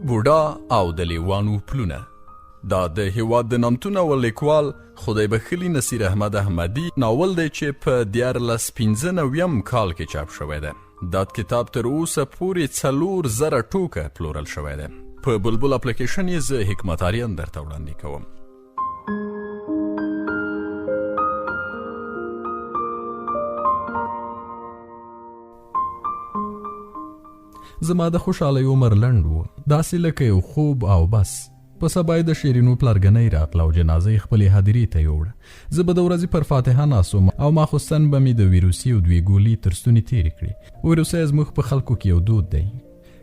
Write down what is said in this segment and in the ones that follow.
بوډا او د لیوانو پلونه. دا د هیواد د نامتو ناول لیکوال خدای بخښلي نصیر احمد احمدي ناول دی چې په 1395 کال کې چاپ شوی دی. دا کتاب تر اوسه پورې 4000 ټوکه پلورل شوی دی. په بلبل اپلیکیشن یې زه حکمت آریان درته وړاندې کوم. زما د خوشحالۍ عمر لنډ و، داسې لکه یو خوب او بس. په سبا یې د شیرینو پلارګنۍ راغله او جنازه یې خپلې هدیرې ته یوړه. زه به د ورځې پر فاتحه ناست وم او ماخوستن به مې د ویروسي او دوې ګولې تر ستوني تېرې کړې. ویروسی زموږ په خلکو کې یو دود دی.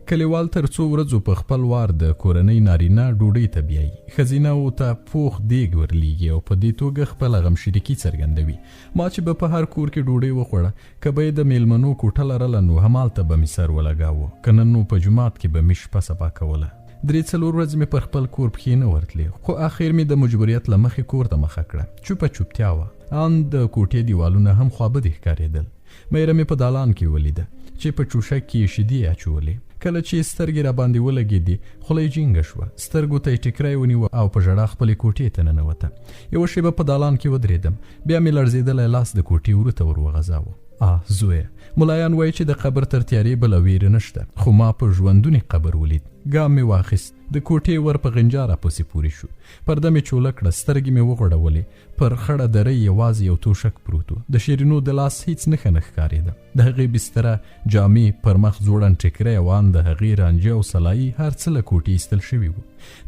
کلیوال تر څو ورځو په خپل وار د کورنۍ نارینه ډوډۍ ته بیایي، ښځینه وو ته پوخ دیګ ورلیږي او په دې توګه خپله غمشریکي څرګندوي. ما چې به په هر کور کې ډوډۍ وخوړه، که به یې د میلمنو کوټه لرله نو همالته به مې سر ولګاوه، که نه نو په جومات کې به مې شپه سبا کوله. درې څلور ورځې مې پر خپل کور پښې نه ورتلې، خو اخر مې د مجبوریت له مخې کور ته مخه کړه. چوپه چوپتیا وه، ان د کوټې دیوالونه هم خوابدي ښکارېدل. میره مې په دالان کې ولیده چې په چوشک کې یې شیدې اچولې. کله چې یې سترګې راباندې ولګېدې، خوله یې جینګه شوه، سترګو ته یې ټیکری ونیوه او په ژړا خپلې کوټې ته ننوته. یوه شېبه په دالان کې ودرېدم، بیا مې لړزېدلی لاس د کوټې وره ته ور وغځاوه. آه زویه، ملایان وایي چې د قبر تر تیارې بله وېره نشته، خو ما په ژوندوني قبر ولید. ګام مې واخیست، د کوټې ور په غنجا راپسې پورې شو. پرده مې چوله کړه، سترګې مې وغوړولې، پر خړه درۍ یوازې یو توشک پروت و. د شیرینو د لاس هیڅ نښه نه ښکارېده. د هغې بستره، جامې، پر مخ ځوړند ټیکری او ان د هغې رانجه او سلايي هر څه له کوټې ایستل شوي وو.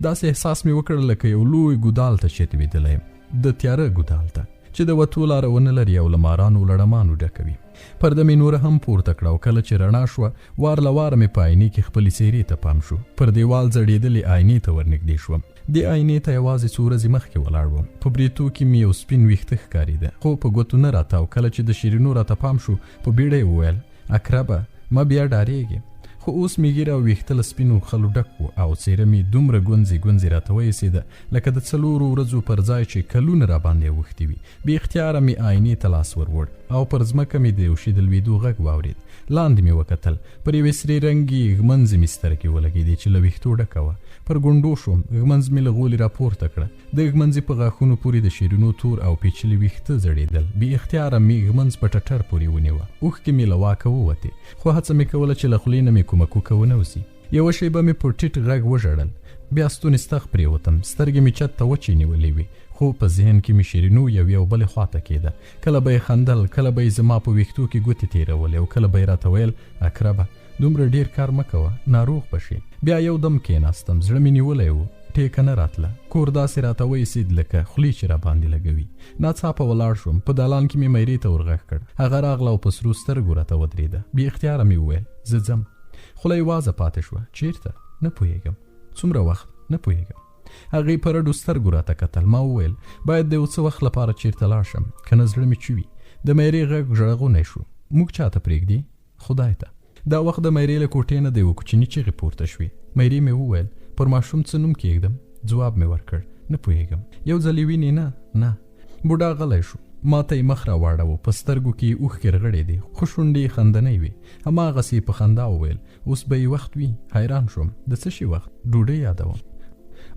داسې احساس مې وکړ لکه یو لوی ګودال ته چې لوېدلی یم، د تیاره ګودال ته چې د وتو لاره ونه لري او له مارانو لړمانو ډکه وي. پرده مې نوره هم پورته کړه او کله چې رڼا شوه، وار له واره مې په آینې کې خپلې څېرې ته پام شو. پر دیوال ځړېدلې آینې ته ورنږدې شوم. دې آینې ته یوازې څو ورځې مخکې ولاړ وم. په برېتو کې مې یو سپین ویښته ښکارېده، خو په ګوتو نه راته او کله چې د شیرینو راته پام شو، په بیړه یې وویل، اکربه، مه بیا ډارېږې. خو اوس مې ږیره او ویښته له سپینو خلو ډک وو او څېره مې دومره ګونځې ګونځې راته وایسېده لکه د څلورو ورځو پر ځای چې کلونه راباندې اوښتي وي. بې اختیاره مې آینې ته لاس ور وړ او پر ځمکه مې د یو شي د لوېدو غږ واورېد. لاندې مې وکتل، پر یوې سرې رنګې ږمنځې مې سترګې ولګېدې چې له ویښتو ډکه وه. پر ګونډو شوم، ږمنځ مې له غولي راپورته کړه. د ږمنځې په غاښونو پورې د شیرینو تور او پیچلي ویښته ځړېدل. بې اختیاره مې ږمنځ په ټټر پورې ونیوه. اوښکې مې له واکه ووتې، خو هڅه مې کوله چې له خولې نه مې کومه کوکه ونه وځي. یوه شېبه مې په ټیټ غږ وژړل، بیا ستوني ستغ پرېوتم. سترګې مې چت ته وچې نیولې وې، خو په ذهن کې مې شیرینو یوې او بلې خوا ته کېده. کله به یې خندل، کله به یې زما په ویښتو کې ګوتې تېرولې او کله به یې راته ویل، اکربه، دومره ډېر کار مه کوه، ناروغ به شې. بیا یو دم کېناستم، زړه مې نیولی و، ټیکه نه راتله. کور داسې راته وایسېد لکه خولې چې راباندې لګوي. ناڅاپه ولاړ شوم، په دالان کې مې میرې ته ورغږ کړ. هغه راغله او په سرو سترګو راته ودرېده. بې اختیاره مې وویل، زه ځم. خوله یې وازه پاتې شوه. چیرته؟ نه پوهېږم. څومره وخت؟ نه پوهېږم. هغې په رډو سترګو راته کتل. ما وویل، باید د یو څه وخت لپاره چیرته لاړ شم، که نه زړه مې چوي. د میرې غږ ژړغونی شو. موږ چاته پرېږدي؟ خدای ته. دا وخت د میرې له کوټې نه د یوه کوچني چیغې پورته شوې. میرې مې وویل، پر ماشوم څه نوم کېږدم؟ ځواب مې ورکړ، نه پوهېږم. یو ځل یې وینې؟ نه، نه. بوډا غلی شو. ما ته یې مخ راواړاوه، په سترګو کې یې اوښکې رغړېدې، خو شونډې یې خندنۍ وې. هماغسې یې په خندا وویل، اوس به یې وخت وي. حیران شوم، د څه شي وخت؟ ډوډۍ یادوم.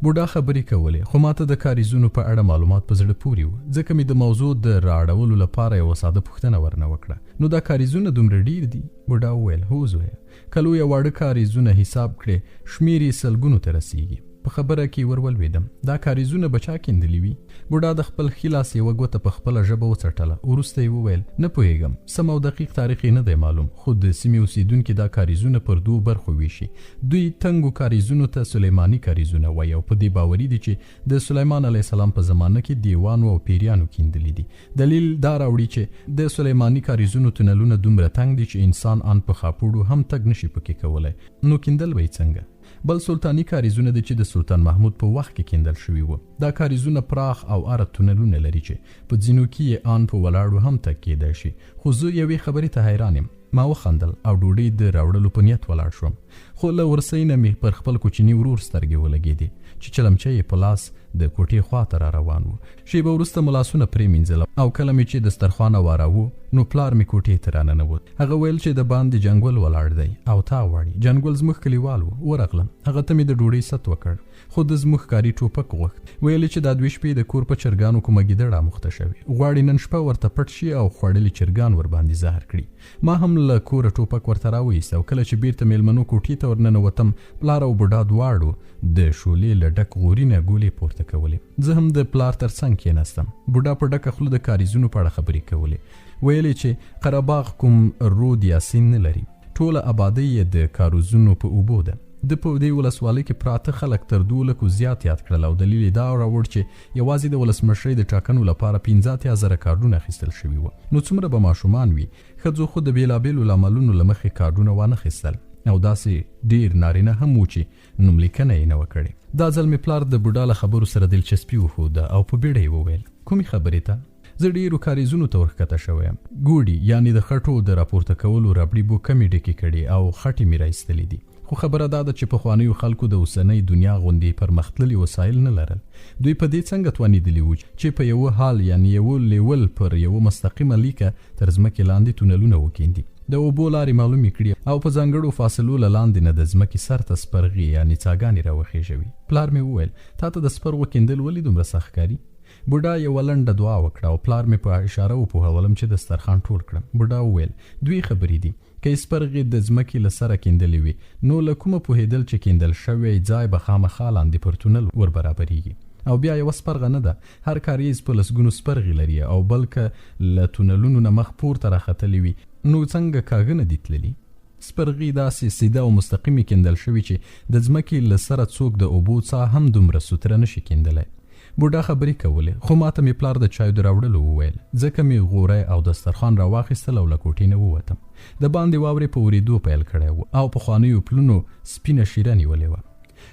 بوډا خبرې کولې، خو ما ته د کاریزونو په اړه معلومات په زړه پورې وو، ځکه مې د موضوع د رااړولو لپاره یوه ساده پوښتنه ورنه وکړه، نو دا کاریزونه دومره ډېر دي؟ بوډا وویل، هو زویه، که لوی او واړه کاریزونه حساب کړې، شمېر یې سلګونو ته رسېږي. په خبره کې ور ولوېدم، دا کاریزونه به چا کیندلي وي؟ بوډا د خپل ښي لاس یوه ګوته په خپله ژبه وڅټله، وروسته یې وویل، نه پوهېږم، سم او دقیق تاریخ یې نه دی معلوم، خو د سیمې اوسېدونکي دا کاریزونه پر دوو برخو وېشي. دوی تنګو کاریزونو ته سلیماني کاریزونه وایي او په دې باوري دي چې د سلیمان علیه السلام په زمانه کې دیوانو او پیریانو کیندلي دي. دلیل دا راوړي چې د سلیماني کاریزونو تونلونه دومره تنګ دي چې انسان ان په خاپوړو هم تګ نشي پکې کولی، نو کیندل به یې څنګه؟ بل سلطاني کاریزونه دي چې د سلطان محمود په وخت کې کیندل شوي وو. دا کاریزونه پراخ او اره تونلونه لري چې په ځینو کې یې آن په ولاړو هم تګ کیدای شي. خو زه یوې خبرې ته حیران یم. ما وخندل او ډوډۍ د راوړلو په نیت ولاړ شوم، خو له ورسۍ نه مې پر خپل کوچني ورور سترګې ولګېدې چې چلمچه یې په لاس د کوټې خوا ته را روان و. شېبه وروسته مو لاسونه پرېمینځل او کله مې چې دسترخوان اواراوه نو پلار مې کوټې ته راننوت. هغه ویل چې د باندې جنګول ولاړ دی او تا غواړي. جنګول زموږ کلیوال و. ورغلم. هغه ته مې د ډوډۍ ست وکړ. خو ده زموږ ښکاري ټوپک غوښت. ویل یې چې دا دوې شپې د کور په چرګانو کومه ګیدړه اموخته شوې. غواړي نن شپه ورته پټ شي او خوړلي چرګان ورباندې زهر کړي. ما هم له کوره ټوپک ورته راوایست او کله چې بیرته میلمنو کوټې ته ورننوتم، پلار او بوډا دواړو د شولې له ډک غوري نه ګولې پورته کولې. زه هم د پلار تر څنګ کېناستم. بوډا په ډکه خوله د کاریزونو په اړه خبرې کولې. ویل یې چې قره باغ کوم رود یا سیند نه لري. ټوله ابادۍ یې د کاروزونو په اوبو ده. ده په دې ولسوالۍ کې پراته خلک تر دوو لکو زیات یاد کړل او دلیل یې دا راوړ چې یوازې د ولسمشرۍ د ټاکنو لپاره 85 زره کارډونه اخیستل شوي وو، نو څومره به ماشومان وي؟ ښځو خو د بېلابېلو لاملونو له مخې کارډونه وانه خیستل او داسې ډېر نارینه هم وو چې نوملیکنه یې نه وه کړې. دا ځل مې پلار د بوډا له خبرو سره دلچسپي وښوده او په بیړه یې وویل، کومې خبرې ته؟ زه ډېرو کاریزونو ته ورښکته شوی یم. ګوډي یعنې د خټو د راپورته کولو ربړي بوکه مې ډکې کړې او خټې مې راایستلې دي. خو خبره دا ده چې پخوانیو خلکو د اوسنۍ دنیا غوندې پرمختللي وسایل نه لرل. دوی په دې څنګه توانېدلي وو چې په یوه حال یعنې یوه لیول پر یوه مستقیمه لیکه تر ځمکې لاندې تونلونه وکیندي، د اوبو لارې معلومې کړي او په ځانګړو فاصلو له لاندې نه د ځمکې سر ته سپرغې یعنې څاګانې راوخېژوي. پلار مې وویل، تا ته د سپرغو کیندل ولې دومره سخت ښکاري؟ بوډا یوه لنډه دعا وکړه او پلار مې په اشاره وپوهولم چې دسترخوان ټول کړم. بوډا وویل، دوې خبرې دي. که یې سپرغې د ځمکې له سره کیندلې وي، نو له کومه پوهېدل چې کیندل شوی ځای به خامخا لاندې پر تونل وربرابرېږي؟ او بیا یوه سپرغه نه ده، هر کاریز په لسګونو سپرغې لري او بل که له تونلونو نه مخ پورته راختلې وي، نو څنګه کاږه نه دي تللي؟ سپرغي داسې سیده او مستقیمې کیندل شوي چې د ځمکې له سره څوک د اوبو څاه هم دومره سوتره نه شي کیندلی. بوډا خبرې کولې، خو ماته مې پلار د چایو د راوړلو وویل، ځکه مې غوری او دسترخوان راواخیستل او له کوټې نه ووتم. د باندې واورې په ورېدو پیل کړی و او پخوانیو پلونو سپینه شیره نیولې وه.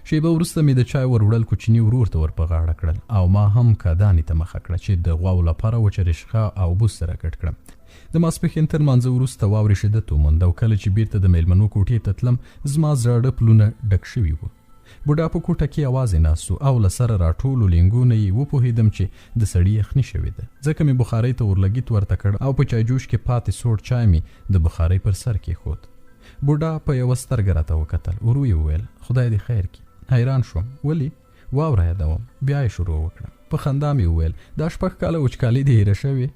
شیبه وروسته مې د چای وروړل کوچني ورور ته ور په غاړه کړل او ما هم کدانې ته مخه کړه چې د غواو لپاره وچه رشقه او بوس سره ګډ کړم. د ماسپښین تر لمانځه وروسته واورې شدت وموند او کله چې بیرته د میلمنو کوټې ته تلم، زما زاړه پلونه ډک شوي وو. بوډا په کوټه کې یوازې ناست و او له سره راټولو لینګو نه یې وپوهېدم چې د سړي یخني شوې ده، ځکه مې بخارۍ ته اورلګیت ورته کړ او په چایجوش کې پاتې سوړ چای مې د بخارۍ پر سر کېښود. بوډا په یوه سترګه راته وکتل، ورو یې وویل، خدای دې خیر کړي. حیران شوم، ولې؟ واوره یادوم. بیا یې شروع وکړه. په خندا مې وویل، دا شپږ کاله وچکالي دې هېره شوې؟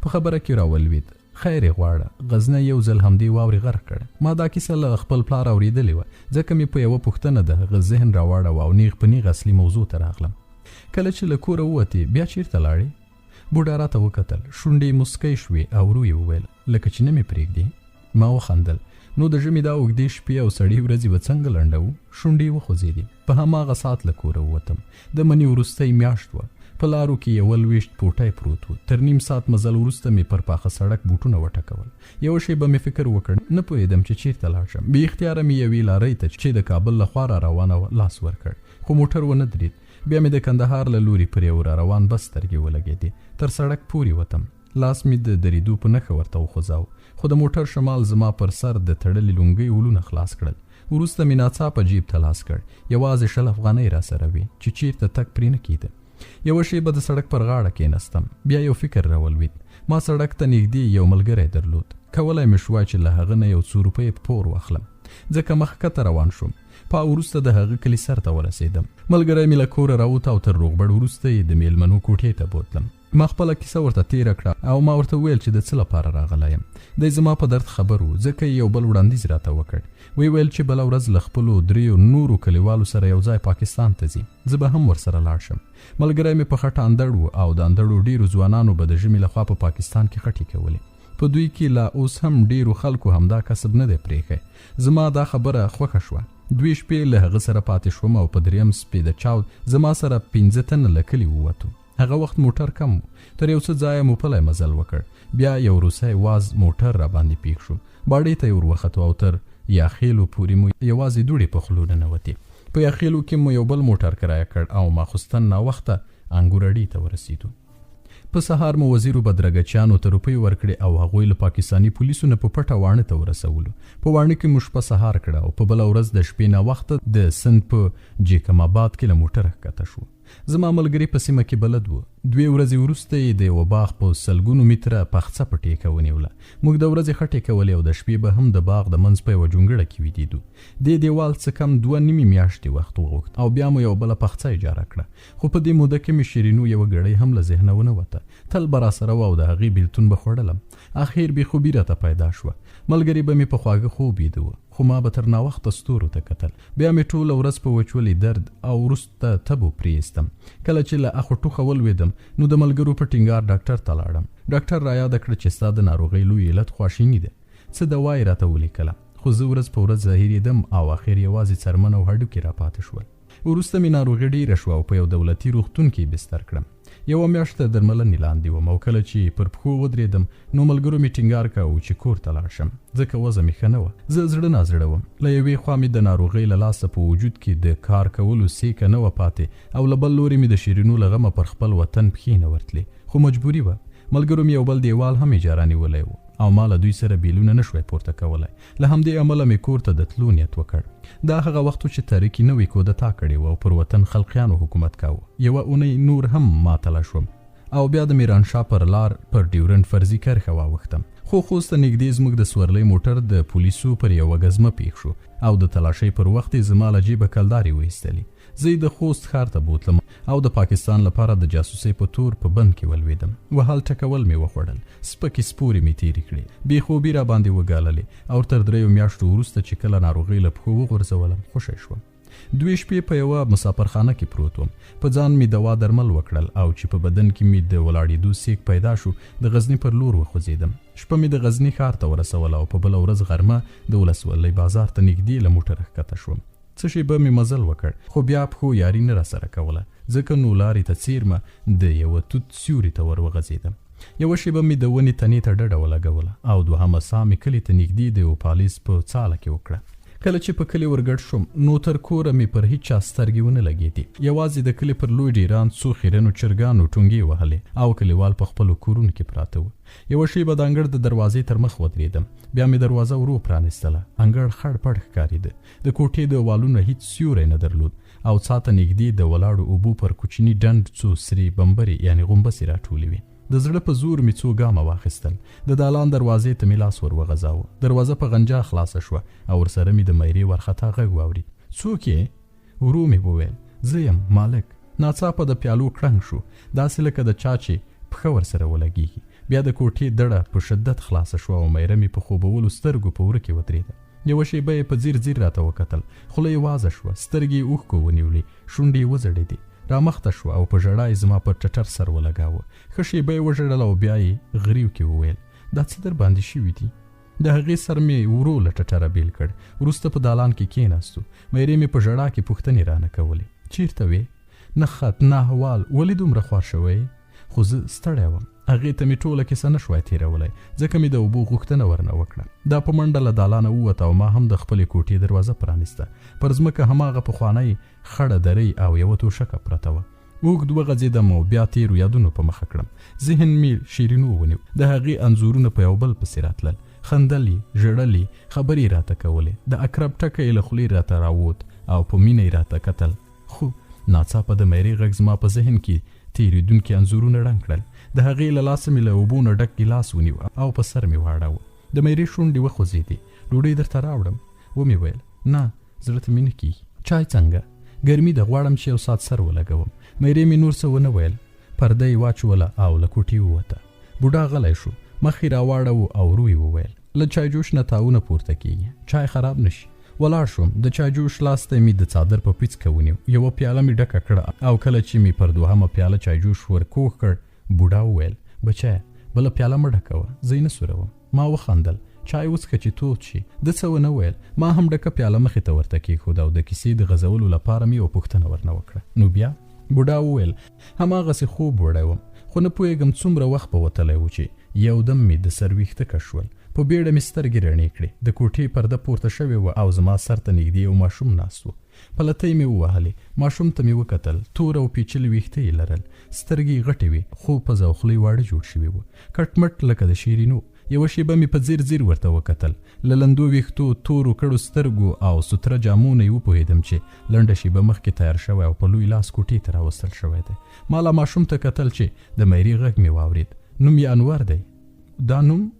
په خبره کې راولوېد، خیر یې غواړه، غزنی یو ځل همدې واورې غرق کړ. ما دا کیسه له خپل پلار اورېدلې وه، ځکه مې په یوه پوښتنه د هغه ذهن راواړاوه او نیغ په نیغ اصلي موضوع ته راغلم. کله چې له کوره ووتې، بیا چېرته لاړې؟ بوډا راته وکتل، شونډې یې موسکۍ شوې او ورو یې وویل، لکه چې نه مې پرېږدې؟ ما وخندل، نو د ژمي دا اوږدې شپې او سړې ورځې به څنګه لنډوو؟ شونډې یې وخوځېدې. په هماغه ساعت له کوره ووتم. د مني وروستۍ میاشت وه. په لارو کې یوه لوېشت پوټی پروت و. تر نیم ساعت مزل وروسته مې پر پاخه سړک بوټونه وټکول. یوه شېبه مې فکر وکړ، نه پوهېدم چې چېرته لاړ شم. بې اختیاره مې یوې لارۍ ته چې د کابل له خوا را روانه وه، لاس ورکړ، خو موټر ونه درېد. بیا مې د کندهار له لوري پر یو را روان بس سترګې ولګېدې. تر سړک پورې وتم. لاس مې د درېدو په نښه ورته وخوځاوه، خو د موټر شمال زما پر سر د تړلې لونګۍ ولونه خلاص کړل. وروسته مې ناڅاپه جیب ته لاس کړ، یوازې 20 افغانۍ راسره وې چې چیرته تګ پرې نه کېده. یوه شېبه د سړک پر غاړه کېناستم، بیا یو فکر راولوېد. ما سړک ته نږدې یو ملګری درلود، کولای مې شوای چې له هغه نه یو څو روپۍ پور واخلم، ځکه مخ کښته روان شوم. پا وروسته د هغه کلي سر ته ورسېدم. ملګری مې له کوره راووت او تر روغبړ وروسته یې د مېلمنو کوټې ته بوتلم. ما خپله کیسه ورته تېره کړه او ما ورته وویل چې د څه لپاره راغلی یم. دی زما په درد خبر و، ځکه یې یو بل وړاندیز راته وکړ. ویې ویل چې بله ورځ له خپلو دریو نورو کلیوالو سره یو ځای پاکستان ته ځي، زه به هم ورسره لاړ شم. ملګری مې په خټه اندړ و او د اندړو ډېرو ځوانانو به د ژمي لخوا په پاکستان کې خټې کولې. په دوی کې لا اوس هم ډېرو خلکو همدا کسب نه دی پرېښی. زما دا خبره خوښه شوه. دوې شپې له هغه سره پاتې شوم او په دریم سپېده چاود زما سره 5 تنه له کلي ووتو. هغه وخت موټر کم و، تر یو څه ځایه مو پلی مزل وکړ. بیا یو روسی واز موټر را باندې پېښ شو. باړې ته یې ور وختو او تر یاخېلو پورې مو یوازې دوړې په خولو ننوتې. په یاخېلو کې مو یو بل موټر کرایه کړ او ماخوستن ناوخته انګور اډې ته ورسېدو. په سهار مو وزیرو بدرګه چیانو ته روپۍ ورکړې او هغوی له پاکستاني پولیسو نه په پټه واڼه ته ورسولو. په واڼه کې مو شپه سهار کړه او په بله ورځ د شپې ناوخته د سند په جیکم آباد کې له موټره ښکته شوو. زما ملګري په سیمه کې بلد وو. دوې ورځې وروسته یې د یوه باغ په سلګونو متره پخڅه په ټیکه ونیوله. موږ د ورځې خټې کولې او د شپې به هم د باغ د منځ په یوه جونګړه کې ویدېدو. دې دیوال څه کم دوه نیمې میاشتې وخت وغوښت او بیا مو یوه بله پخڅه اجاره کړه. خو په دې موده کې مې شیرینو یوه ګړۍ هم له ذهنه ونه وته. تل به راسره وه او د هغې بیلتون به خوړلم. اخیر بې خوبي راته پیدا شوه. ملګري به مې په خواږه خوب ویده وو، خو ما به تر ناوخته ستورو ته کتل. بیا مې ټوله ورځ په وچولي درد او وروسته تبو پرې ایستم. کله چې له اخو ټوخه ولوېدم، نو د ملګرو په ټینګار ډاکټر ته لاړم. ډاکټر رایاده کړه چې ستا د ناروغۍ لوی علت خواشیني ده. څه دوا یې راته ولیکله، خو زه ورځ په ورځ زهیرېدم او اخر یوازې څرمن او هډوکي راپاتې شول. وروسته مې ناروغي ډېره شوه او په یو دولتي روغتون کې بستر کړم. یوه میاشت تر درملنې لاندې وم او کله چې پر پښو ودرېدم نو ملګرو مې ټینګار کاوه چې کور ته لاړ شم، ځکه وضع مې ښه نه وه. زه زړه نازړه وم. له یوې خوا مې د ناروغۍ له لاسه په وجود کې د کار کولو سېکه نه وه پاتې او له بل لوري مې د شیرینو له غمه پر خپل وطن پښې نه ورتلې، خو مجبوري وه. ملګرو مې یو بل دیوال هم اجاره نیولی و او ما له دوی سره بیلونه نه شوای پورته کولای. له همدې امله مې کور ته د تلو نیت وکړ. دا هغه وخت و چې تره کي نوې کودتا کړې وه او پر وطن خلقیانو حکومت کاوه. یوه اونۍ نور هم ماتله شوم او بیا د میرانشاه پر لار پر ډیورنډ فرضي کرښه واوښتم. خو خوست ته نږدې زموږ د سورلۍ موټر د پولیسو پر یوه ګزمه پېښ شو او د تلاشۍ پر وخت یې زما له جیبه کلدارې وایستلې. زه یې د خوست ښار ته بوتلم او د پاکستان لپاره د جاسوسۍ په تور په بند کې ولوېدم. وهل ټکول مې وخوړل، سپکې سپورې مې تېرې کړې، بې خوبي راباندې وګاللې او تر دریو میاشتو وروسته چې کله ناروغۍ له پښو وغورځولم، خوشی شوم. دوې شپې په یوه مساپرخانه کې پروت وم. په ځان مې دوا درمل وکړل او چې په بدن کې مې د ولاړېدو سیک پیدا شو، د غزني پر لور وخوځېدم. شپه مې د غزني ښار ته ورسوله او په بله ورځ غرمه د ولسوالۍ بازار ته نږدې له موټره ښکته شوم. څه شېبه مې مزل وکړ، خو بیا پښو یاري نه راسره کوله، ځکه نو لارې ته څېرمه د یوه توت سیوري ته ور وغځېدم. یوه شېبه مې د ونې تنې ته ډډه ولګوله او دوهمه ساه مې کلي ته نږدې د یوه پالیز په څاله کې وکړه. کله چې په کلي ورګډ شوم، نو تر کوره مې پر هیچا سترګې ونه لګېدې. یوازې د کلي پر لوی ډېران څو خیرنو چرګانو ټونګې وهلې او کلیوال په خپلو کورونو کې پراته وو. یوه شېبه د انګړ د دروازې تر مخ ودرېدم، بیا مې دروازه ورو پرانیستله. انګړ خړ پړ ښکارېده. د کوټې دېوالونو هیڅ سیوری نه درلود او څاه ته نږدې د ولاړو اوبو پر کوچني ډنډ څو سرې بمبرې یعنې غومبسې راټولې وې. د زړه په زور مې څو ګامه واخیستل. د دالان دروازې ته مې لاس ور وغځاوه. دروازه په غنجا خلاصه شوه او ورسره مې د میرې وارخطا غږ واورید. څوک یې؟ ورو مې وویل. زه یم، مالک. ناڅاپه د پیالو کړنګ شو، داسې لکه د چا چې پښه ورسره ولګېږي. بیا د کوټې دړه په شدت خلاصه شوه او میره مې په خوبولو سترګو په وره کې ودرېده. یوه شېبه یې په ځیر ځیر راته وکتل، خوله یې وازه شوه، سترګې یې اوښکو ونیولې، شونډې یې وځړېدې. رامخته شوه او په ژړا یې زما پر ټټر سر ولګاوه. ښه شېبه یې وژړل او بیا یې غریو کې وویل، دا څه در باندې شوي دي؟ د هغې سر مې ورو له ټټره بېل کړ. وروسته په دالان کې کېناستو. میرې مې په ژړا کې پوښتنې رانه کولې. چېرته وې؟ نه خط، نه احوال، ولې دومره خوار شوی یې؟ خو زه ستړی وم. هغې ته مې ټوله کیسه نه شوای تېرولی، ځکه مې د اوبو غوښتنه ورنه وکړه. دا په منډه له دالانه ووته او ما هم د خپلې کوټې دروازه پرانیسته. پر ځمکه هماغه پخوانی خړه درۍ او یوه توشکه پرته وه. اوږد وغځېدم او بیا تېرو یادونو په مخه کړم. ذهن مې شیرینو ونیو. د هغې انځورونه په یو بل پسې راتلل. خندل یې، ژړل یې، خبرې یې راته کولې. د عقرب ټکی یې له خولې راته راووت او په مینه یې راته کتل. خو ناڅاپه د میرې غږ زما په ذهن کې تېرېدونکي انځورونه ړنګ کړل. د هغې له لاسه مې له اوبو نه ډک ګیلاس ونیو او په سر مې واړاوه. د میرې شونډې وخوځېدې. ډوډۍ درته راوړم؟ ومې ویل، نه، زړه ته مې نه کېږي. چای څنګه؟ ګرمي ده، غواړم چې یو ساعت سر ولګوم. میرې مې نور څه ونه ویل. پرده یې واچوله او له کوټې ووته. بوډا غلی شو، مخ یې راواړاوه او ورو یې وویل، له چایجوش نه تاوونه پورته کېږي، چای خراب نه شي. ولاړ شوم، د چایجوش لاس ته مې د څادر په پیڅکه ونیو. یوه پیاله مې ډکه کړه او کله چې مې پر دوهمه پیاله چایجوش ور کوږ کړ، بوډا وویل، بچیه بله پیاله مه ډکوه، زه یې نه سوروم. ما وخندل، چای وڅښه چې تود شي. ده څه ونه ویل. ما هم ډکه پیاله مخې ته ورته کېښوده او د کیسې د غځولو لپاره مې یوه پوښتنه ورنه وکړه. نو بیا؟ بوډا وویل، هماغسې خوب وړی وم، خو نه پوهېږم څومره وخت به وتلی و چې یو دم مې د سر ویښته کش شول. په بیړه مې سترګې رڼې کړې. د کوټې پرده پورته شوې وه او زما سر ته نږدې یو ماشوم ناست و. پلتۍ مې ووهلې. ماشوم ته مې وکتل. تور او پیچلي ویښته یې لرل. سترګې یې غټې وې، خو پزه او خوله یې واړه جوړ شوي وو. کټ مټ لکه د شیرینو. یوه شېبه مې په ځیر ځیر ورته وکتل. له لندو ویښتو، تورو کړو سترګو او سوتره جامو نه یې وپوهېدم چې لنډه شېبه مخکې تیار شوی او په لوی لاس کوټې ته راوستل شوی دی. ما لا ماشوم ته کتل چې د میرې غږ مې واورېد. نوم یې انور دی. دا نوم؟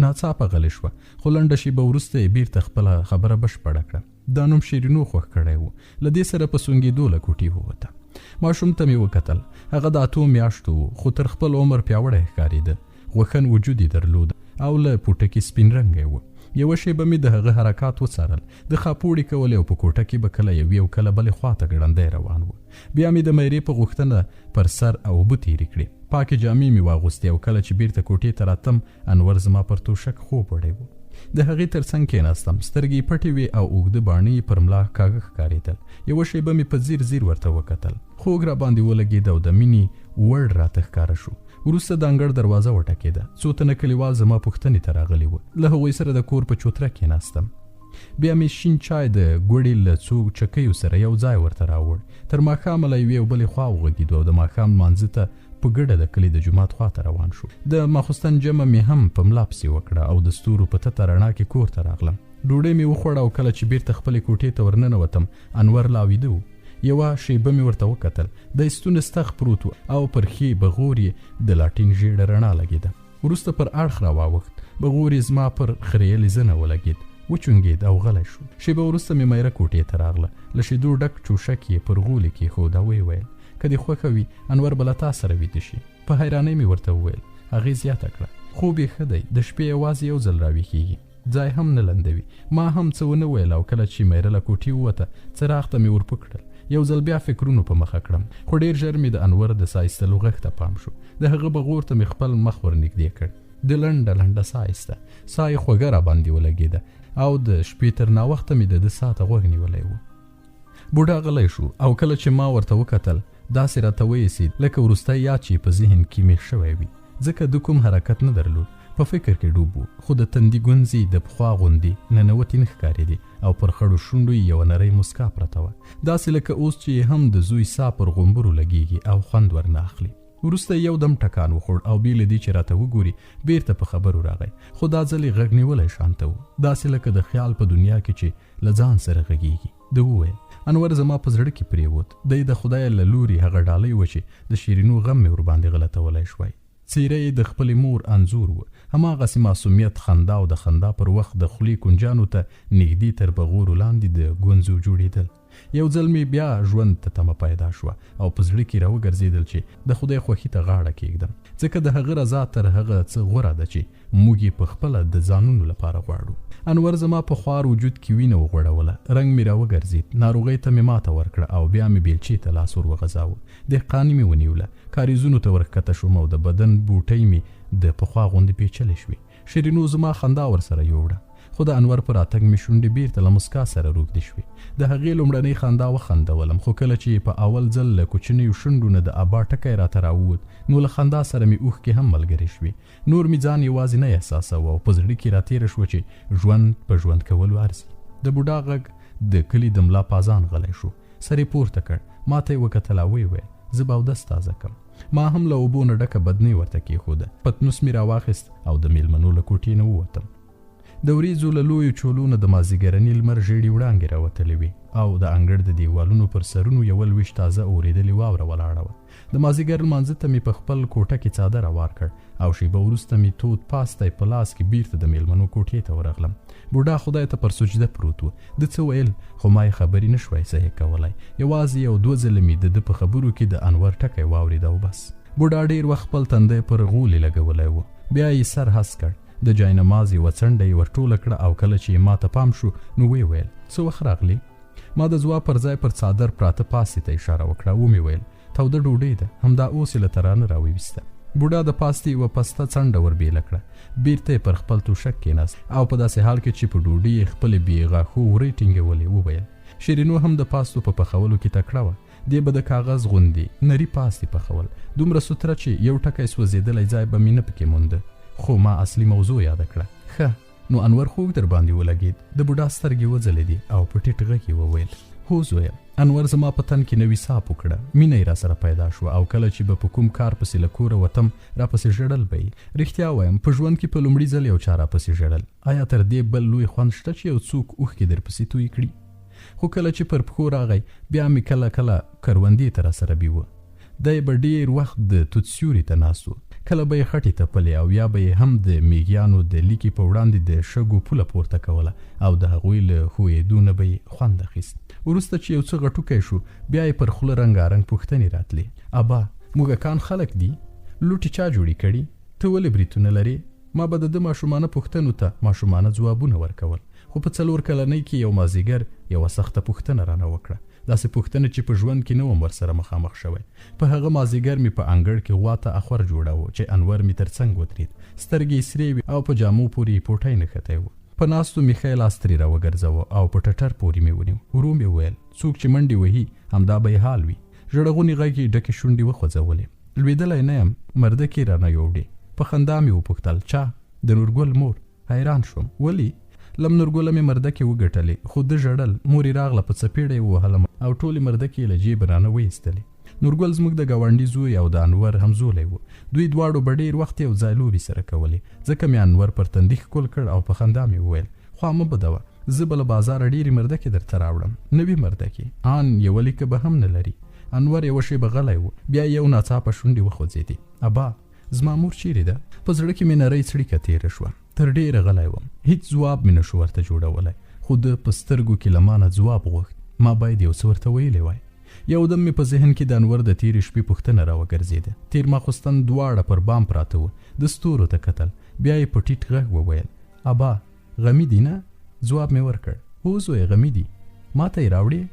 ناڅاپه غلې شوه، خو لنډه شېبه وروسته یې بیرته خپله خبره بشپړه کړه. دا نوم شیرینو خوښ کړی و. له دې سره په سونګېدو له کوټې ووته. ماشوم ته مې وکتل. هغه د 8 میاشتو و، خو تر خپل عمر پیاوړی ښکارېده. غوښن وجود یې درلود او له پوټکي سپین رنګی و. یوه شېبه مې د هغه حرکات وڅارل. د خاپوړې کولې او په کوټه کې به کله یوې او کله بلې خوا ته ګړندی روان و. بیا مې د میرې په غوښتنه پر سر او اوبه تېرې کړې. پاکې جامې مې واغوستې او کله چې بیرته کوټې ته راتم، انور زما پر توشک خوب وړی و. د هغې تر څنګ کېناستم. سترګې یې پټې وې او اوږده باڼه یې پر ملا کاږه ښکارېدل. یوه شېبه مې په ځیر ځیر ورته وکتل. خوږ راباندې ولګېد او د مینې وړ راته ښکاره شو. وروسته د انګړ دروازه وټکېده. څو تنه کلیوال زما پوښتنې ته راغلي وو. له هغوی سره د کور په چوتره کېناستم. بیا مې شین چای د ګوړې له څو چکیو سره یو ځای ورته راوړ. تر ماښامه له یوې او بلې خوا وغږېدو او د ماښام لمانځه ته په ګډه د کلي د جومات خوا ته روان شو. د ماخوستن جمع مې هم په ملا پسې وکړه او د ستورو په تته رڼا کې کور ته راغلم. ډوډۍ مې وخوړه او کله چې بیرته خپلې کوټې ته ورننوتم، انور لا ویده و. یوه شېبه مې ورته وکتل. دی ستونی ستغ پروت و او پر ښې بغور یې د لاټین ژېړه رڼا لګېده. وروسته پر اړخ راواوښت. بغور یې زما پر خریلې زنه ولګېد. وچونګېد او غلی شو. شېبه وروسته مې میره کوټې ته راغله. له شیدو ډک چوشک یې پر غولي کېښود او ویې ویل، که دې خوښه وي انور به له تا سره ویده شي. په حیرانۍ مې ورته وویل. هغې زیاته کړه، خوب یې ښه دی، د شپې یوازې یو ځل راویښېږي، ځای هم نه لندوي. ما هم څه ونه ویل او کله چې میره له کوټې ووته، څراغ ته مې ورپو کړل. یو ځل بیا فکرونو په مخه کړم، خو ډېر ژر مې د انور د ساه ایستلو غږ ته پام شو. د هغه بغور ته مې خپل مخ ورنږدې کړ. د لنډه لنډه ساه ایسته. ساه یې خوږه راباندې ولګېده او د شپې تر ناوخته مې د ده ساه ته غوږ نیولی و. بوډا غلی شو او کله چې ما ورته وکتل، داسې راته وایسید لکه وروستی یاد چې په ذهن کې مې شوی وي، ځکه ده کوم حرکت نه درلود. په فکر کې ډوب و، خو د تندي ګونځې د پخوا غوندې ننوتې نه ښکارېدې او پر خړو شونډو یې یوه نرۍ مسکا پرته وه، داسې لکه اوس چې یې هم د زوی ساه پر غومبرو لګېږي او خوند ورنه اخلي. وروسته یې یو دم ټکان وخوړ او بې له دې چې راته وګوري بیرته په خبرو راغی، خو دا ځل یې غږ نیولی شانته و، داسې لکه د خیال په دنیا کې چې له ځان سره غږېږي. ده وویل، انور زما په زړه کې پرېوت. دی د خدای له لوري هغه ډالۍ وه چې د شیرینو غم مې ورباندې غلطولی شوی. څېره یې د خپلې مور انځور و، هماغسې معصومیت، خندا او د خندا پر وخت د خولې کنجانو ته نږدې تر بغورو لاندې د ګونځو جوړېدل. یو ځل مې بیا ژوند ته تمه پیدا شوه او په زړه کې راوګرځېدل چې د خدای خوښي ته غاړه کېږدم، ځکه د هغه رضا تر هغه څه غوره ده چې موږ یې په خپله د ځانونو لپاره غواړو. انور زما په خوار وجود کې وینه وغوړوله، رنګ مې راوګرځېد، ناروغۍ ته مې ماته ورکړه او بیا مې بیلچې ته لاس ور وغځاوه. دهقاني مې ونیوله، کاریزونو ته ورښکته شوم او د بدن بوټۍ مې د پخوا غوندې پیچلې شوې. شیرینو زما خندا ورسره یوړه، خو د انور په راتګ مې شونډې بیرته له مسکا سره روږدې شوې. د هغې لومړنۍ خندا وخندولم، خو کله چې یې په اول ځل له کوچنیو شونډو نه د ابا ټکی راته راووت، نو له خندا سره مې اوښکې هم ملګرې شوې. نور مې ځان یوازې نه احساساوه او په زړه کې راتېره شوه چې ژوند په ژوند کولو ارزي. د بوډا غږ د کلي د ملا پازان غلی شو. سر یې پورته کړ، ما ته یې وکتل او ویې ویل، زه به اودس تازه کړم. ما هم له اوبو نه ډکه بدنۍ ورته کېښوده. پتنوس مې راواخیست او د میلمنو له کوټې نه ووتم. د وریځو له لویو چولو نه د مازدیګرني لمر ژېړې وړانګې راوتلې وې او د انګړ د دیوالونو پر سرونو یوه لویشت تازه اورېدلې واوره ولاړه وه. د مازدیګر لمانځه ته مې په خپل کوټه کې څادر اوار کړ او شېبه وروسته مې تود پاستی په لاس کې بیرته د میلمنو کوټې ته ورغلم. بوډا خدای ته پر سجده پروت و. ده څه ویل، خو ما یې خبرې نه شوای صحیح کولی. یوازې یو دوه ځله مې د ده په خبرو کې د انور ټکی واورېد او بس. بوډا ډېر وخت خپل تندی پر غولي لګولی و. بیا یې سر هست کړ، د جای نماز یوه څنډه یې ورټوله کړه او کله چې یې ما ته پام شو نو ویې ویل، څه وخت راغلې؟ ما د ځواب پر ځای پر څادر پراته پاستې ته اشاره وکړه. ومې ویل، توده ډوډۍ ده، همدا اوس یې له ترانه راوویسته. بوډا د پاستې یوه پسته څنډه وربېله کړه، بیرته یې پر خپل توشک کېناست او په داسې حال کې چې په ډوډۍ یې خپلې بې غاښو ورۍ ټینګولې وویل، شیرینو هم د پاستو په پخولو کې تکړه وه. دې به د کاغذ غوندې نري پاستې پخول، دومره سوتره چې یو ټکی سوځېدلی ځای به مې نه پکې مونده. خو ما اصلي موضوع یاده کړه. ښه نو انور خوږ در باندې ولګېد. د بوډا سترګې وځلېدې او په ټیټ غږ یې وویل، هو زویه، انور زما په تن کې نوي ساه پو کړه، مینه یې راسره پیدا شوه او کله چې به په کوم کار پسې له کوره وتم، راپسې ژړل به یې. رښتیا وایم، په ژوند کې په لومړي ځل یو چا راپسې ژړل. ایا تر دې بل لوی خوند شته چې یو څوک اوښکې درپسې تویې کړي؟ خو کله چې پر پښو راغی، بیا مې کله کله کروندې ته راسره بیوه. دی به ډېر وخت د توت سیوري ته ناست و. کله به یې خټې تپلې او یا به یې هم د میږیانو د لیکې په وړاندې د شګو پوله پورته کوله او د هغوی له ښویېدو نه به یې خوند اخیست. وروسته چې یو څه غټوکی شو، بیا یې پر خوله رنګارنګ پوښتنې راتلې. ابا، موږکان خلک دي؟ لوټې چا جوړې کړي؟ ته ولې بریتونه لرې؟ ما به د ده ماشومانه پوښتنو ته ماشومانه ځوابونه ورکول. خو په څلور کلنۍ کې یو مازیګر یوه سخته پوښتنه رانه وکړه. داسې پوښتنه چې په ژوند کې نه وم ورسره مخامخ شوی. په هغه مازیګر مې په انګړ کې غوا ته اخور جوړاوه چې انور مې تر څنګ ودرېد. سترګې یې سرې وې او په جامو پورې یې پوټی نښتی و. په ناستو مې ښی لاس ترې راوګرځاوه او په ټټر پورې مې ونیو. ورو مې وویل، څوک چې منډې وهي همدا به یې حال وي. ژړغوني غږ یې ډکې شونډې وخوځولې. لوېدلی نه یم، مردکې رانه یووړې. په خندا مې وپوښتل، چا؟ د نورګل مور. حیران شوم، ولې؟ لم نورګله مې مردکې وګټلې، خو ده ژړل. مور یې راغله، په څپېړه یې ووهلم او ټولې مردکې یې له جېبه رانه وایستلې. نورګل زموږ د ګاونډي زوی او د انور همزولی و. دوی دواړو به ډېر وخت یو ځای لوبې سره کولې، ځکه مې انور پر تندي ښکل کړ او په خندا مې وویل، خوا مه بدوه، زه به له بازاره ډېرې مردکې درته راوړم، نوې مردکې، آن یوه لیکه به هم نه لري. انور یوه شېبه غلی و، بیا یې یو ناڅاپه شونډې وخوځېدې. ابا، زما مور چیرې ده؟ په زړه کې مې نرۍ څړیکه تېره شوه. تر ډېره غلی وم، هیڅ ځواب مې نشو ورته جوړولی، خو ده په سترګو کې له مانه ځواب غوښت. ما باید یو څه ورته ویلی وای. یو دم مې په ذهن کې د انور د تېرې شپې پوښتنه راوګرځېده. تېر ماخوستن دواړه پر بام پراته وو، ده ستورو ته کتل، بیا یې په ټیټ غږ وویل، ابا، غمي دي نه؟ ځواب مې ورکړ، هو زویه، غمي دي. ما ته یې راوړې؟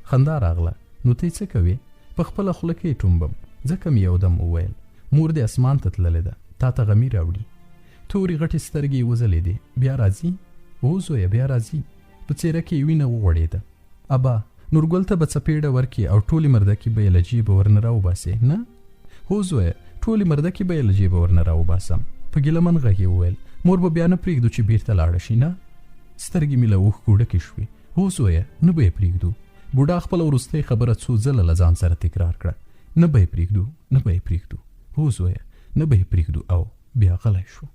خندا راغله، نو ته یې څه کوې؟ په خپله خوله کې یې ټومبم. ځکه مې یو دم وویل، مور دې اسمان ته تللې ده، تا ته غمي راوړي. تورې غټې سترګې یې وځلېدې، بیا راځي؟ هو زویه، بیا راځي. په څېره کې یې وینه وغوړېده. ابا، نورګل ته به څپېړه ورکړې او ټولې مردکې به یې له جېبه ورنه راوباسې، نه؟ هو زویه، ټولې مردکې به یې له جېبه ورنه راوباسم. په ګیله من غږ یې وویل، مور به بیا نه پرېږدو چې بېرته لاړه شي، نه؟ سترګې مې له اوښکو ډکې شوې. هو زویه، نه به یې پرېږدو. بوډا خپله وروستۍ خبره څو ځله له ځان سره تکرار کړه، نه به یې پرېږدو، نه به یې پرېږدو، هو زویه، نه به یې پرېږدو. او بیا غلی شو.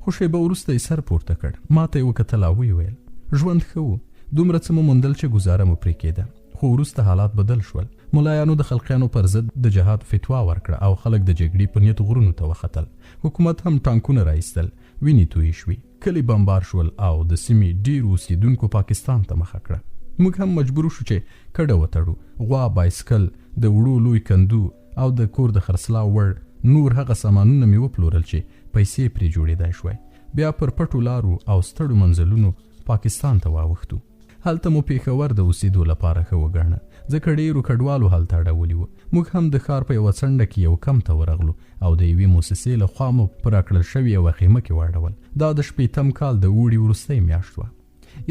خو شېبه وروسته یې سر پورته کړ، ما ته یې وکتل او ویې ویل، ژوند ښه و، دومره څه مو موندل چې ګوزاره مو پرې کېده. خو وروسته حالات بدل شول. ملایانو د خلقیانو پر ضد د جهاد فتوا ورکړه او خلک د جګړې په نیت غرونو ته وختل. حکومت هم ټانکونه راایستل، وینې تویې شوې، کلي بمبار شول او د سیمې ډېرو اوسېدونکو پاکستان ته مخه کړه. موږ هم مجبور شو چې کډه وتړو. غوا، بایسکل، د وړو لوی کندو او د کور د خرڅلاو وړ نور هغه سامانونه مې وپلورل چې پیسې پرې جوړېدای شوای. بیا پر پټو لارو او ستړو منزلونو پاکستان ته واوښتو. هلته مو پېښور د اوسېدو لپاره ښه وګاڼه، ځکه ډېرو کډوالو هلته اړولي وو. موږ هم د ښار په یوه څنډه کې یو کمپ ته ورغلو او د یوې موسسې له خوا مو په راکړل شوې یوه خیمه کې واړول. دا د شپېتم کال د اوړي وروستۍ میاشت وه.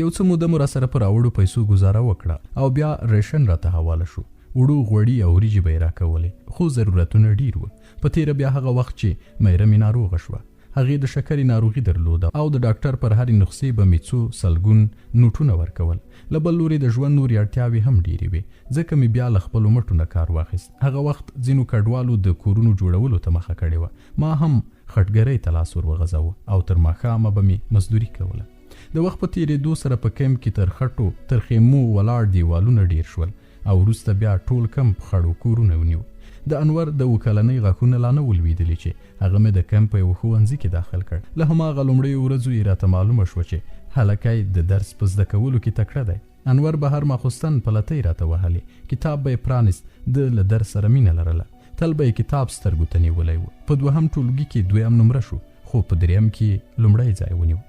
یو څه موده مو راسره په راوړو پیسو ګوزاره وکړه او بیا ریشن راته حواله شو. اوړو، غوړي او وریجې به یې راکولې، خو ضرورتونه ډېر وو. په تېره بیا هغه وخت چې میره مې ناروغه شوه. هغې د شکرې ناروغي درلوده او د ډاکټر پر هرې نسخې به مې څو سلګون نوټونه ورکول. له بل لوري د ژوند نورې اړتیاوې هم ډېرې وې، ځکه مې بیا له خپلو مټو نه کار واخیست. هغه وخت ځینو کډوالو د کورونو جوړولو ته مخه کړې وه. ما هم خټګرۍ ته لاس ور وغځاوه او تر ماښامه به مې مزدوري کوله. د وخت په تېرېدو سره په کمپ کې تر خټو تر خیمو ولاړ دیوالونه ډېر شول او وروسته بیا ټول کمپ خړو کورونه ونیو. د انور د اوه کلنۍ غاښونه لا نه وو لوېدلي چې هغه مې د کمپ په یوه ښوونځي کې داخل کړ. له هماغه لومړیو ورځو یې راته معلومه شوه چې هلکی د درس په زده کولو کې تکړه دی. انور به هر ماخوستن پلتۍ راته وهلې، کتاب به یې پرانیست. ده له درس سره مینه لرله، تل به یې کتاب سترګو ته نیولی و. په دوهم ټولګي کې دویم نمره شو، خو په دریم کې یې لومړی ځای ونیو.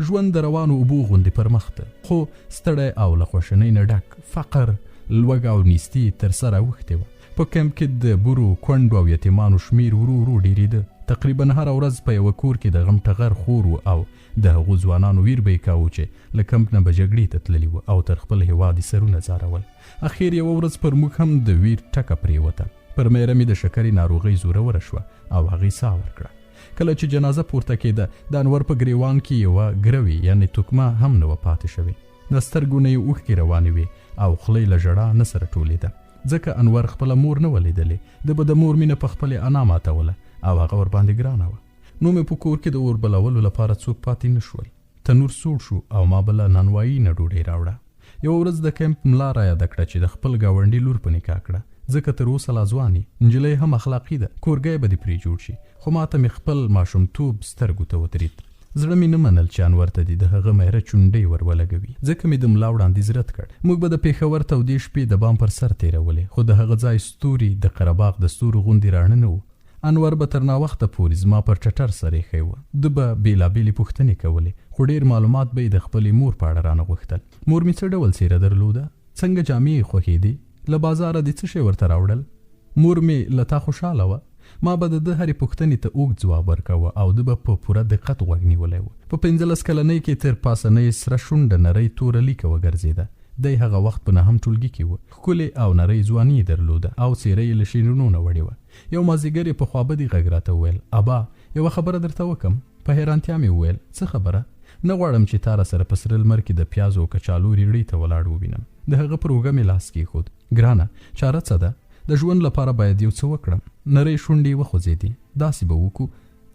ژوند د روانو اوبو غوندې پر مخ ته، خو ستړی او له خواشینۍ نه ډک. فقر، لوږه او نیستي تر سره اوښتې وه. په کمپ کې د بورو، کونډو او یتیمانو شمېر ورو ورو ډېرېده. تقریبا هره ورځ په یوه کور کې د غم ټغر خور و او د هغو ځوانانو ویر به یې کاوه چې له کمپ نه به جګړې ته تللي وو او تر خپل هېواد یې سرونه ځارول. اخیر یوه ورځ پر موږ هم د ویر ټکه پرېوته. پر میره مې د شکرې ناروغۍ زوروره شوه او هغې ساه ورکړه. کله چې جنازه پورته کېده، د انور په ګریوان کې یوه ګروي یعنې تکمه هم نه وه پاتې شوې. د سترګو نه یې اوښکې روانې وې او خوله یې له ژړا نه سره ټولېده. ځکه انور خپله مور نه وه لیدلې، ده به د مور مینه په خپلې انا ماتوله او هغه ورباندې ګرانه وه. نو مې په کور کې د اور بلولو لپاره څوک پاتې نه شول. تنور سوړ شو او ما به له نانوایي نه ډوډۍ راوړه. یوه ورځ د کمپ ملا رایاده کړه چې د خپل ګاونډي لور په نکاح کړه، ځکه تر اوسه لا ځوان یې، نجلۍ هم اخلاقي ده، کورګی به دې پرې جوړ شي. خو ماته مې خپل ماشومتوب سترګو ته ودرید. زړه مې نه منل چې انور ته دې د هغه میره چونډۍ ور ولګوي، ځکه مې د ملا وړاندیز رد کړ. موږ به د پېښور تودې شپې د بام پر سر تېرولې، خو د هغه ځای ستوري د قره باغ د ستورو غوندې راڼه نه وو. انور به تر ناوخته پورې زما پر ټټر سر ایښی و. ده به بېلابېلې پوښتنې کولې، خو ډېر معلومات به یې د خپلې مور په اړه رانه غوښتل. مور مې څه ډول څېره درلوده؟ څنګه جامې یې خوښېدې؟ له بازاره دې څه شی ورته راوړل؟ مور مې له تا خوشحاله وه؟ ما به د ده هرې پوښتنې ته اوږد ځواب ورکاوه او ده به په پوره دقت غوږ نیولی و. په 15 کلنۍ کې تر پاسنۍ سره شونډه نرۍ توره لیکه وګرځېده. دی هغه وخت په نهم ټولګي کې و. ښکلې او نرۍ ځواني یې درلوده او څېره یې له شیرینو نه وړې وه. یو مازدیګر یې په خوابدي غږ راته وویل، ابا، یوه خبره درته وکم. په حیرانتیا مې وویل، څه خبره؟ نه غواړم چې تا راسره په سره لمر کې د پیازو او کچالو ریړۍ ته ولاړ ووینم. د هغه پر اوږه مې لاس کېښود. ګرانه، چاره څه ده؟ د ژوند لپاره باید یو څه وکړم. نرۍ شونډې یې وخوځېدې. داسې به وکړو.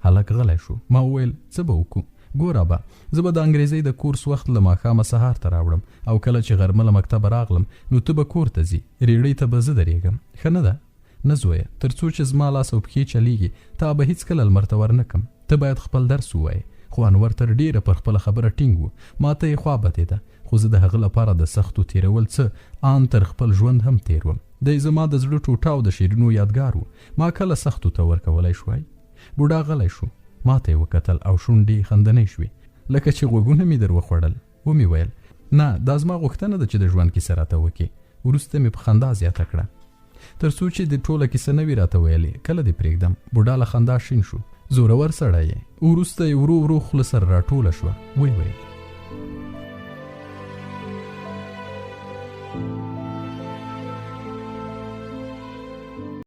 هلک غلی شو. ما وویل، څه به وکړو؟ ګوره ابا، زه به د انګریزۍ د کورس وخت له ماښامه سهار ته راوړم او کله چې غرمه له مکتبه راغلم نو ته به کور ته ځي، ریړۍ ته به زه درېږم. ښه نه ده؟ نه زویه، تر څو چې زما لاس او پښې چلیږي تا به هیڅکله لمر ته ورنه کم. ته باید خپل درس ووایې. خو انور تر ډېره پر خپله خبره ټینګ و. ما ته یې خوا بدېده، خو زه د هغه لپاره د سختو تېرول څه آن تر خپل ژوند هم تېر وم. دی زما د زړه ټوټه او د شعرونو یادګار و. ما کله سختو ته ورکولای شوای؟ بوډا غلی شو. ما ته یې وکتل او شونډې یې خندنۍ شوې، لکه چې غوږونه مې در وخوړل. ومې ویل، نه، دا زما غوښتنه ده چې د ژوند کیسه راته وکړې. وروسته مې په خندا زیاته کړه، تر څو چې د ټوله کیسه نه وي راته ویلې کله دې پرېږدم. بوډا له خندا شین شو. زورور سړی یې. وروسته یې ورو ورو خوله سره راټوله شوه. ویې ویل،